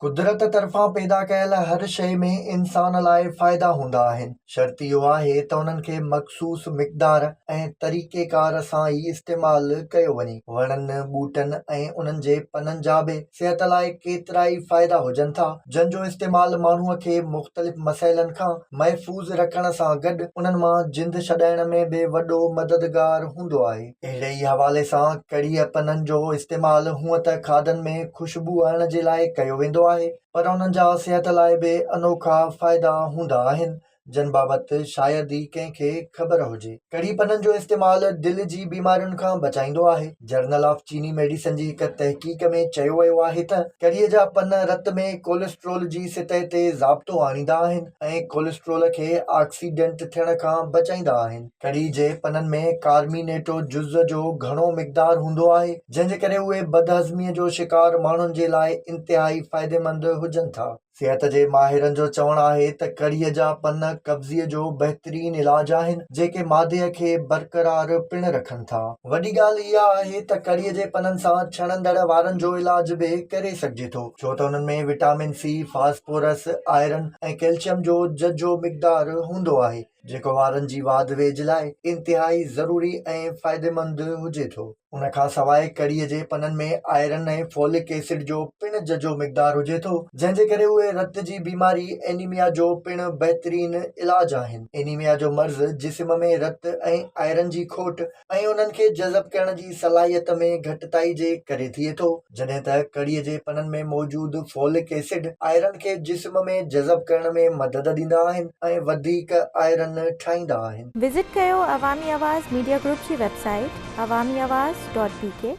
قدرت طرفان پيدا ڪيل هر شيء ۾ انسان لاء فائدا هوندا آهن. شرط اهو آهي ته انهن کي مخصوص مقدار ۽ طريقيڪار سان ئي استعمال ڪيو وڃي. وڻن، ٻوٽن ۽ انهن جي پنن جا به صحت لاء ڪيترائي فائدا هجن ٿا، جن جو استعمال ماڻهوء کي مختلف مسئلن کان محفوظ رکڻ سان گڏ انهن مان جند ڇڏائڻ ۾ به وڏو مددگار هوندو آهي. اهڙي ئي حوالي سان ڪڙهيء پنن جو استعمال هونء ته کاڌن ۾ خوشبو آڻڻ جي لاء ڪيو ويندو آهي پر انهن جا صحت لاء به انوکا فائدا هوندا آهن جن بابت شايد ئي ڪنهن کي خبر هجي. ڪڙهي پنن جو استعمال دل جي بيمارين کان بچائيندو آهي. جرنل آف چيني ميڊيسن جي هڪ تحقيق ۾ چيو ويو آهي ته ڪڙهي جا پن رت ۾ ڪوليسٽرول جي سطح تي ضابطو آڻيندا آهن ۽ ڪوليسٽرول کي آڪسيڊنٽ ٿيڻ کان بچائيندا آهن. ڪڙهي جي پنن ۾ ڪارمينيٽو جز جو گهڻو مقدار هوندو آهي، جنهن جي ڪري اهي بدهضميء جو شڪار ماڻهن جي لاء انتهائي فائديمند هجن ٿا. صحت جي ماهرن جو چوڻ آهي ته ڪڙهي جا پن قبضيء جو بهترين علاج آهن، جيڪي معدي کي برقرار پڻ رکن ٿا. وڏي ڳالهه اها آهي ته ڪڙهي جي پنن سان ڇڻندڙ وارن جو علاج به ڪري سگهجي ٿو، ڇو ته انهن ۾ vitamin C, phosphorus, iron ۽ calcium جو ججهو مقدار هوندو آهي. جيڪو وارن جي واڌ ويجهه لاء انتهائي ضروري ۽ فائديمند هجي ٿو. ان کان سواء ڪڙهي جي پنن ۾ آئرن ۽ فولڪ ايسڊ جو پڻ ججهو مقدار هجي ٿو، جنهن جي ڪري اهي رت جي بيماري اينيميا جو پڻ بهترين علاج آهن. اينيميا جو مرض جسم ۾ رت ۽ آئرن جي کوٽ ۽ انهن کي جذب ڪرڻ جي صلاحيت ۾ گهٽتائي جي ڪري ٿئي ٿو، جڏهن ته ڪڙهي جي پنن ۾ موجود فولڪ ايسڊ آئرن کي جسم ۾ جذب ڪرڻ ۾ مدد ڏيندا آهن ۽ وڌيڪ آئرن ٺاهيندا آهن. وزٽ ڪيو عوامي آواز ميڊيا گروپ جي website Awami Awaz dot B K.